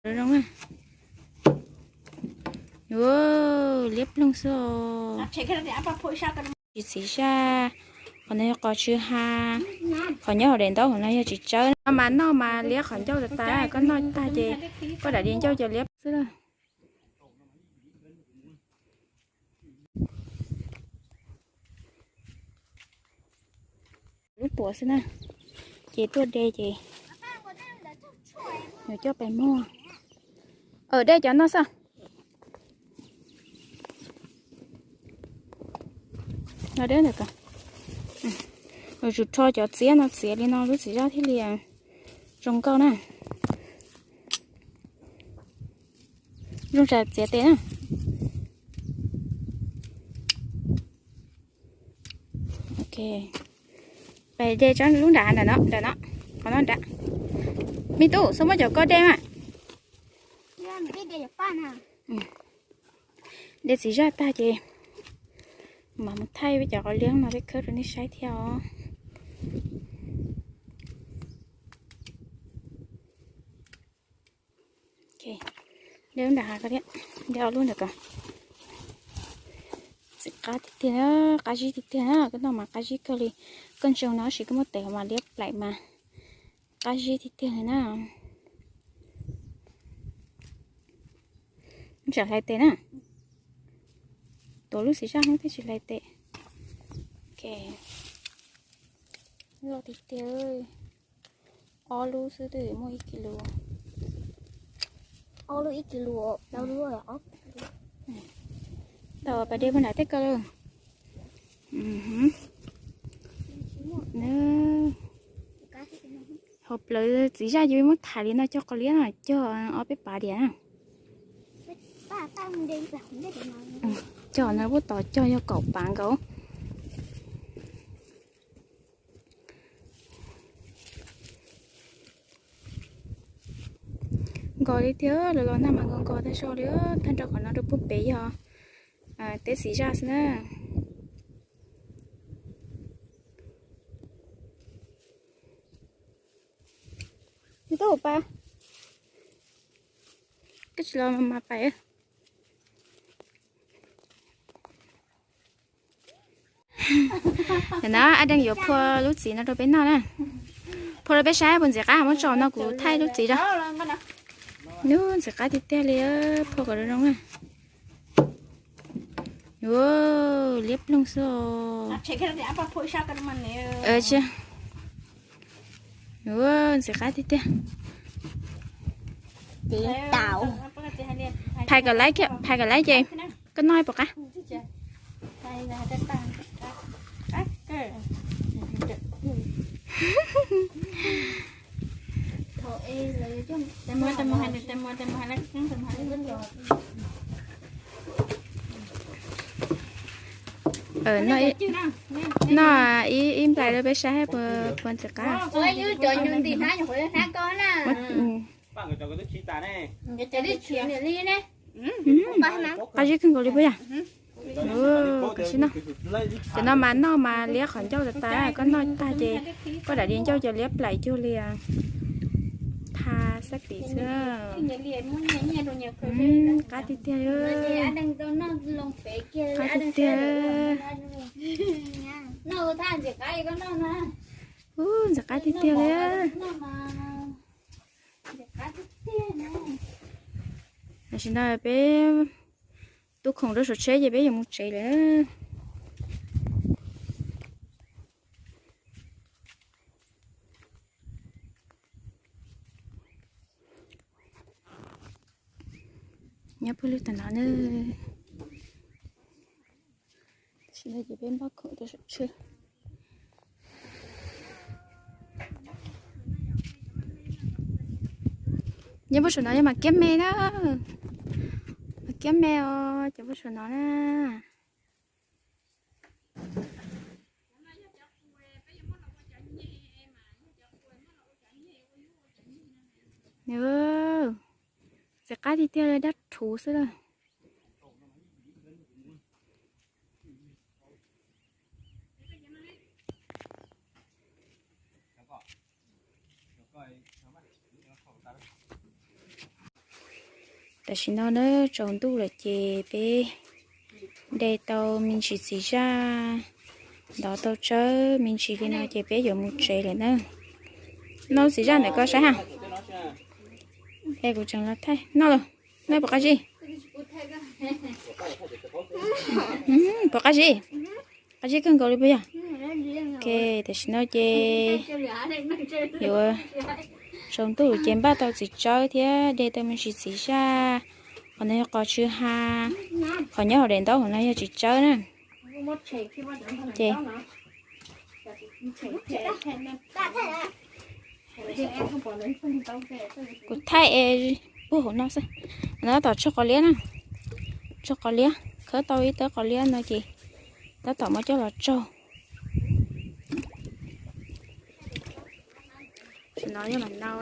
Zoo na. Liab ploog xwb os. Tsis txiv zaj, qhov no yog qos tsw ha, qhov nyob hauv daim ntaub hauv no yog tsis tsawb. Mas noj mas liab qhov ncauj tas tas, koj noj tag ces koj dam di ncauj ces liab xwb lawm. Lub puav xwb na, ces tuaj de ces yuav coj pais muag. Dej cov no xwb. Los dej ntawm ko. Tsum rho cov txiab no txiav li no lub txiv zaj thiaj li zoo nkauj na. Zoo tsam txiav tes na. Ok, pais de tsob lub nram nram no, nram no, qhov no nram. Me tub, xub muab cov koj de mas. De txiv zaj tag ces mam mus thaij peb cov qos liab no peb khawb rau nej saib thiab os. De lub nram hav ko thiab, de ob lub ntawm ko. Ntxim qab tiag tiag, qab zib tiag tiag na, koj noj mas qab zib kawg li. Koj ntsoog no tab sis koj muab tev mas liab plaim mas qab zib tiag tiag li na. Tsis hlais tes na. Tuav lub txiv zaj xwb thiaj tsis hlais tes. Ok, loj tiag tiag. Ob lub xwb twb muaj ib kis lus. Ob lub ib kis lus, plaub lub. Tau pas de puag nram tej ko lawm. Hauv plawv txiv zaj ces peb muab thaiv li no cog qos liab no cog ob peb pas diam na. Cog no puab tod cog yog kaum pas nkaus. Nkos li tiag, lawv los nag mas nkos nkos tag zog li. Tag nrho qhov no rau puag pem yog teb txiv zaj xwb na. Tub pas, koj tsis los mas pais. Nim no Ab Deej yuav phua lub txiv no rau peb noj na. Phua rau peb saib puas ntxim qab, muab tso no kuv thaij lub txiv rau. Ub, ntxim qab tiag tiag li, phua kom zoo zoo na. Ub, liab ploog xwb os. Ntxim qab tiag tiag. Phais kom laib, phais kom laib ces koj noj puas qab. Noj ib nplais rau peb saib puas ntxim qab. Qab zib kawg nkaus li puas yog? Tam sim no, cov no mas noj mas liab qhov ncauj tas tas, koj noj tag ces koj dam di ncauj ces liab plaim cuag li tha xab pim xwb. Qab tiag tiag, qab tiag tiag. Ub, ntxim qab tiag tiag li. Tam sim no peb tu khoom rau saum tsheb ces peb yuav mus tsev lawm. Nyob pawg lug tag no na. Tam sim no ces peb npaj khoom rau saum tsheb. Nyob puag saum no yog Mas Kiab me na. Mas Kiab me os, cov puag saum no na. Ntxim qab tiag tiag li, dab rhuv xwb lawm. Tam sim no na, tsaus ntuj lawm ces peb de tau me ntsis txiv zaj, ntov tau tsawb me ntsis li no ces peb yuav mus tsev lawm na. Noj txiv zaj ntawm koj saib ha. Es kuv tseem los thaij noj los. Noj puas qab zib? Puas qab zib? Qab zib kawg nkaus li puas yog? Ok, tam sim no ces yuav tsaus ntuj ces npaj tau txiv tsawb thiab de tau me ntsis txiv zaj. Qhov no yog qos tsw ha, qhov nyob hauv daim ntaub hauv no yog txiv tsawb na. Ces kuv thaij es puag hauv no xwb. No tab tom tsau qos liab na, tsau qos liab, khawb tau ib tawb qos liab no ces tab tom muab coj los tsau. Tam sim no yog mam nau.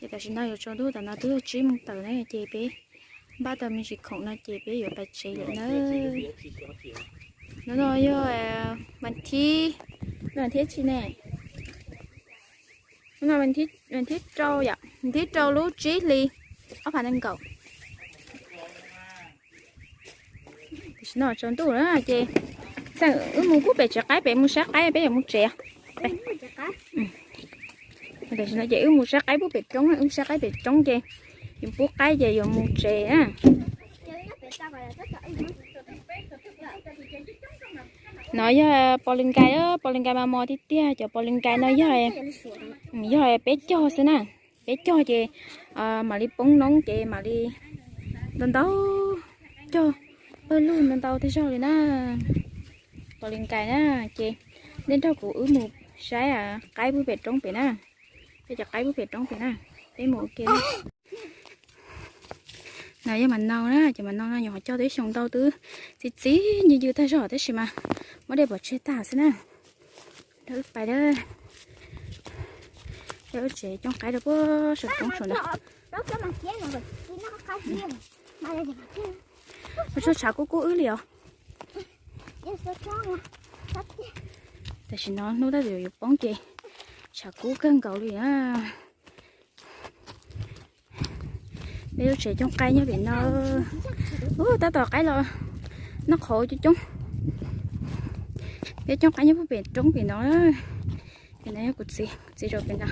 Ces tam sim no yuav tsaus ntuj, tam no twb yog tsib moos tawm na ces peb npaj tau me ntsis khoom no ces peb yuav pais tsev lawm na. Hnub no yog vas thib, vas thib tsi ne? Hnub no vas thib rau yom, vas thib rau lub tsib hli ob phav nees nkaum. Tam sim no tsaus ntuj na ces xeem wb mus pub pem tsev qaib, pem mus saib qaib, peb yuav mus tsev. Tam sim no ces wb mus saib qaib pub pem roob, wb saib qaib pem roob ces yuav pub qaib ces yuav mus tsev na. No yog pos lwm nkais, pos lwm nkais mas mos tiag tiag, cov pos lwm nkais no yog, yog peb cog xwb na. Peb cog ces mam li poob noob ces mam li ntau ntau, cog pawg lug ntau ntau tej zaug li na. Pos lwm nkais na, ces nej nrog kuv wb mus saib qaib pub pem roob pem na. Peb cov qaib pub pem roob pem na, peb mus ua ke. No yog mam nau na, ces mam nau no nyuam qhuav cog tau ib xyoos ntau twb txi txiv ncw ncw tag zog tab sis mas muab dej pov tseg tag xwb na. Rau wb pais, rau wb tsev coob qaib rau puag saum roob saum ntawd. Ua tsaug, tshav kub kub wb li os. Tam sim no hnub tab tom yuav poob ces tshav kub kawg nkaus li na. Peb lub tsev coob qaib nyob pem no. Ub, tab tom qaib los noj qhauv coob coob. Peb coob qaib nyob pem roob pem no. Pem no yog kuv txiv, kuv txiv zaum pem no.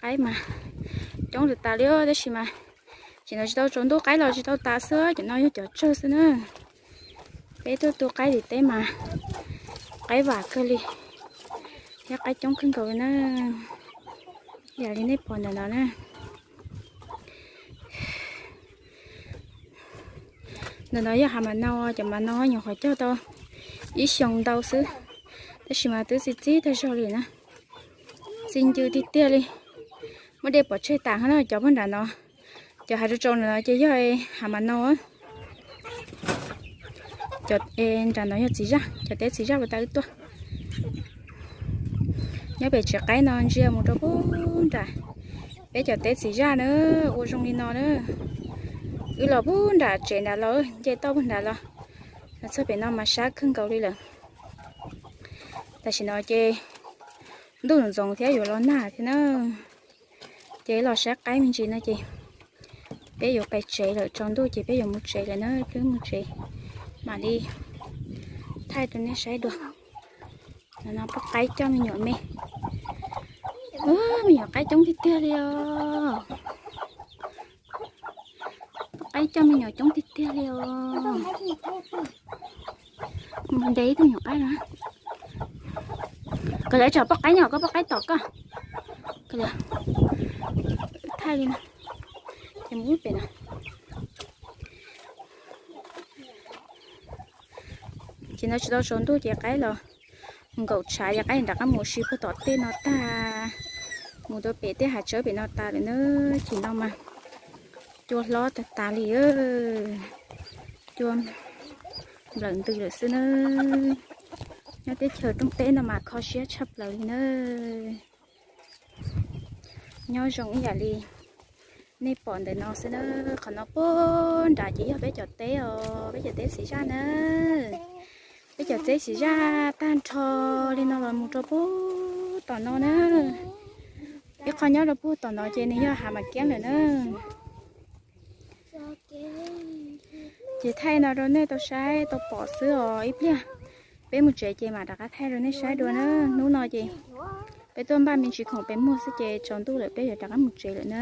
Qaib mas coob tas tas li tab sis mas tseem no tsis tau tsaus ntuj, qaib los tsis tau tas xwb, cov no yog cov tsawg xwb na. Peb tuaj tu qaib tim teb mas qaib vam kawg li, thiab qaib coob kawg nkaus li na. Yam li nej pom ntawm no na. Ntawm no yog hav mam nau, cov mam nau nyuam qhuav cog tau ib xyoos ntau xwb, tab sis mas twb txi txiv tag zog li na. Txi ncw tiag tiag li. Muab dej pov tseg tas na, cov puag nram no, cov hav tsaus tsaus nram no ces yog hav mam nau. Cov nram no yog txiv zaj, cov teb txiv zaj uas tas wb tuaj. Nyob pem tsev qaib no ntsia mus rau puag nram peb cov teb txiv zaj na, ua zoo li no na. Wb los puag nram tsev nram los, nce toj puag nram los, los txog pem no mas sab kawg nkaus li lawm. Tam sim no ces ntuj ntxoov thiab yuav los nag thiab na. Ces los saib qaib me ntsis no ces peb yuav pais tsev lawm, tsaus ntuj ces peb yuav mus tsev lawm na, peb mus tsev mam li thaij rau nej saib dua. No poj qaib coj me nyuam me, me nyuam qaib coob tiag tiag li os. Poj qaib coj me nyuam coob tiag tiag li os. Ntes ib tug nyuam qaib no. Koj lawv tsam poj qaib nyob, koj poj qaib tom koj. Thaij li no, ces mus pem no. Ces no tsis tau tsaus ntuj ces qaib los nkaum tshav ces qaib nram qab mus si puag tom tej no tag, mus rau pem tej hav tsawb pem no tas lawm na. Ces no mas cua hlob tag tas li, cua nplawm ntws lawm xwb na. Nyob teb chaws rooj teb no mas kho siab tshaj plaws li na. Nyob zoo ib yam li nej pom ntawm no xwb na. Qhov no puag nram ces yog peb cov teb os, peb cov teb txiv zaj na. Peb cov teb txiv zaj tag nrho li no los mus rau puag Tom no na, ib qho nyob rau puag tom no ces nws yog hav Mam Kiab lawm na. Ces thaij no rau nej tau saib tau pom xwb os. Ib pliag peb mus tsev ces mam rov qab thaij rau nej saib dua na. Hnub no ces peb tuaj npaj me ntsis khoom peb muag xwb ces tsaus ntuj lawm peb yuav rov qab mus tsev lawm na.